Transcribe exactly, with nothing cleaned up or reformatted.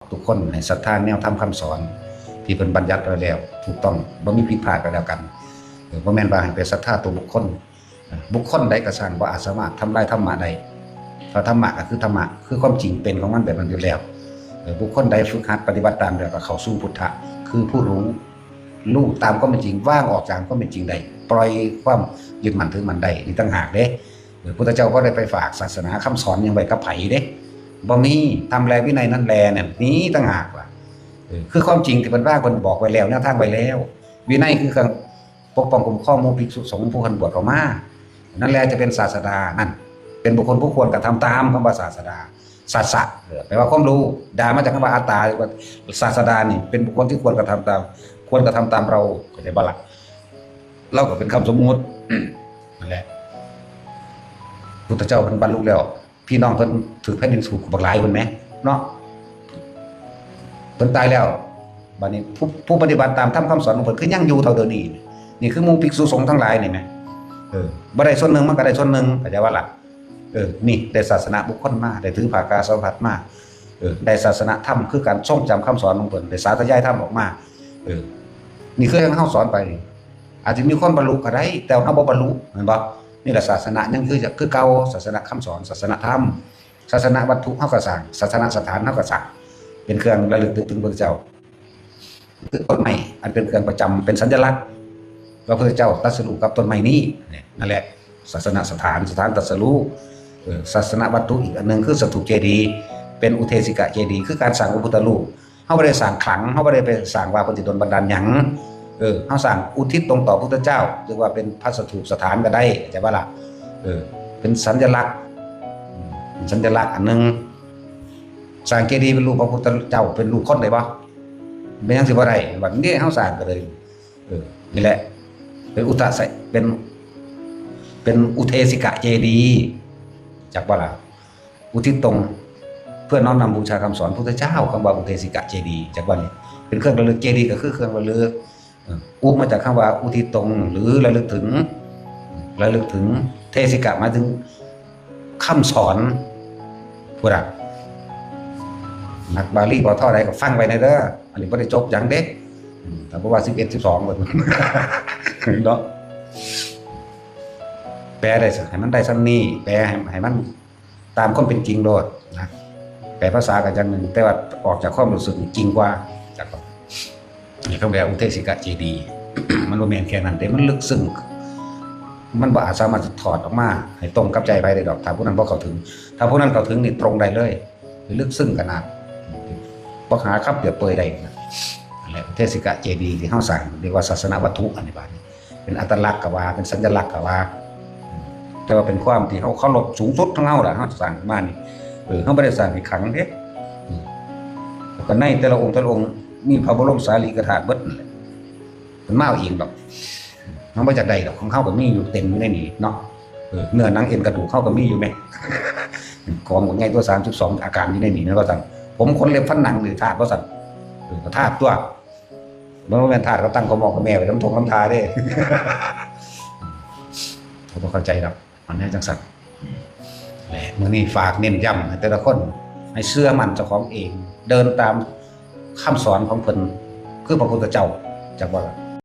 ทุกคนให้ศรัทธาแนวธรรมคำสอนที่เพิ่นบัญญัติไว้แล้ว ถูกต้อง บ่มีผิดพลาดก็แล้วกัน เออ บ่แม่นว่าให้ไปศรัทธาตัวบุคคล บุคคลใดก็ช่างบ่อาจสามารถทำลายธรรมะได้ เพราะธรรมะก็คือธรรมะ คือความจริงเป็นของมันแบบนั้นอยู่แล้ว เออ บุคคลใดฝึกหัดปฏิบัติตามแล้วก็เข้าสู่พุทธะ คือผู้รู้ รู้ตามความเป็นจริง วางออกจากความเป็นจริงได้ ปล่อยความยึดมั่นถือมั่นได้ นี่ต่างหากเด้ เออ พุทธเจ้าบ่ได้ไปฝากศาสนาคำสอนหยังไว้กับไผเด้ บ่มี ธรรมแลวินัยนั่นแลเนี่ย มีต่างหากว่ะ เออ คือความจริงที่เพิ่นวาง เพิ่นบอกไว้แล้ว แนวทางไว้แล้ว วินัยคือการปกป้องคุ้มครองหมู่ภิกษุสงฆ์ผู้เพิ่นบวชออกมา นั่นแหละจะเป็นศาสดา นั่น เป็นบุคคลผู้ควรกระทำตามคำว่าศาสดา ศาสะ เออ แปลว่าความรู้ ดามาจากคำว่าอัตตา ว่าศาสดานี่เป็นบุคคลที่ควรกระทำตาม ควรกระทำตามเรา เข้าใจบ่ล่ะ เราก็เป็นคำสมมุติ นั่นแหละ พุทธเจ้าเพิ่นบรรลุแล้ว พี่น้องเพิ่นถือแผ่นดินสูบบักหลายเพิ่นแหมเนาะ เพิ่นตายแล้ว บัดนี้ผู้ ผู้ปฏิบัติตามธรรมคำสอนของเพิ่นคือยังอยู่เท่าเดิมนี่ นี่คือหมู่ภิกษุสงฆ์ทั้งหลายนี่แหม เออ บ่ได้ส่วนหนึ่งมันก็ได้ส่วนหนึ่ง เข้าใจบ่ล่ะ เออ นี่ได้ศาสนบุคคลมา ได้ถือผ้ากาสาวพัสตร์มา เออ ได้ศาสนธรรมคือการทรงจำคำสอนของเพิ่น ได้สาธยายธรรมออกมา เออ นี่คือจั่งเฮาสอนไป อาจจะมีคนบรรลุก็ได้ แต่เฮาบ่บรรลุ แม่นบ่ นี่แหละศาสนายังคือ คือเก่า ศาสนาคำสอน ศาสนาธรรม ศาสนาวัตถุเฮาก็สร้าง ศาสนาสถานเฮาก็สร้าง เป็นเครื่องระลึกนึกถึงพระเจ้า คือต้นไม้อันเป็นเครื่องประจำ เป็นสัญลักษณ์ว่าพระเจ้าตรัสรู้กับต้นไม้นี้ เนี่ย นั่นแหละ ศาสนาสถาน สถานตรัสรู้ เออ ศาสนาวัตถุอีกอันหนึ่งคือสถูปเจดีย์ เป็นอุเทสิกะเจดีย์ คือการสร้างพระพุทธรูป เฮาบ่ได้สร้างขลัง เฮาบ่ได้ไปสร้างว่าเพิ่นสิดลบันดาลหยัง เออ เฮาสร้างอุทิศตรงต่อพุทธเจ้า เรียกว่าเป็นพระสถูปสถานก็ได้ เข้าใจบ่ล่ะ เออ เป็นสัญลักษณ์ อืม เป็นสัญลักษณ์อันหนึ่ง สร้างเจดีย์เป็นรูปพระพุทธเจ้า เป็นรูปคนได้บ่ เป็นหยังสิบ่ได้ บัดนี้เฮาสร้างก็เลย เออ นี่แหละ เป็นอุทะไส เป็น เป็นอุเทสิกะเจดีย์ จักบ่ล่ะ อุทิศตรง เพื่อน้อมนำบูชาคำสอนพุทธเจ้า คำว่าอุเทสิกะเจดีย์ จักบ่นี่ เป็นเครื่องระลึก เจดีย์ก็คือเครื่องระลึก เออ อุมาจากคำว่าอุทิศตรง หรือระลึกถึง ระลึกถึง เทสิกะหมายถึงคำสอน พุทธะ นักบาลี ป.ท. ใดก็ฟังไว้แหน่เด้อ อันนี้บ่ได้จบหยังเด้ อืม ถ้าบ่ว่า สิบเอ็ด สิบสอง เบิด เนาะ แปลได้ซะ ให้มันได้ส่ำนี้ แปลให้ ให้มันตามความเป็นจริงโลดนะ แปลภาษาก็อย่างหนึ่ง แต่ว่าออกจากความรู้สึกนี่จริงกว่า จัก นี่คำว่าอุเทสิกะเจดีย์ มันบ่แม่นแค่นั้นเด้ มันลึกซึ้ง มันบ่อาจสามารถถอดออกมาให้ตรงกับใจไผได้ดอก ถ้าผู้นั้นบ่เข้าถึง ถ้าผู้นั้นเข้าถึงนี่ตรงได้เลย ลึกซึ้งขนาด บ่หาคำเปรียบเปรยได้นะ นั่นแหละ อุเทสิกะเจดีย์ที่เฮาสร้าง เรียกว่าศาสนวัตถุ อันนี้บาดนี้ เป็นอัตลักษณ์ก็ว่า เป็นสัญลักษณ์ก็ว่า แต่ว่าเป็นความที่เฮาเคารพสูงสุดของเฮาล่ะ เฮาสร้างมานี่ เออ เฮาบ่ได้สร้างให้ขลังเด้ อืม แล้วก็ในแต่ละองค์แต่ละองค์มีพระบรมสารีริกธาตุเบิดนั่นแหละ มันมาเอาเองดอก เฮาบ่อยากได้ดอก ของเฮาก็มีอยู่เต็มอยู่ในนี้เนาะ เออ เนื้อหนังเอ็นกระดูกเฮาก็มีอยู่แหม กองบักใหญ่ตัว สามสิบสอง อาการอยู่ในนี้นะ ว่าซั่น ผมขนเล็บฟันหนังนี่ธาตุ ว่าซั่น เออ ก็ธาตุตัว มันบ่แม่นธาตุเขาตั้งเขาหม้อเขาแม่ไว้นำท่งนำทาเด้ เขาบ่เข้าใจดอก มันแนวจั่งซั่น และมื้อนี้ฝากเน้นย้ำให้แต่ละคน ให้เชื่อมั่นเจ้าของเอง เดินตามคำสอนของเพิ่น คือพระพุทธเจ้า จักว่า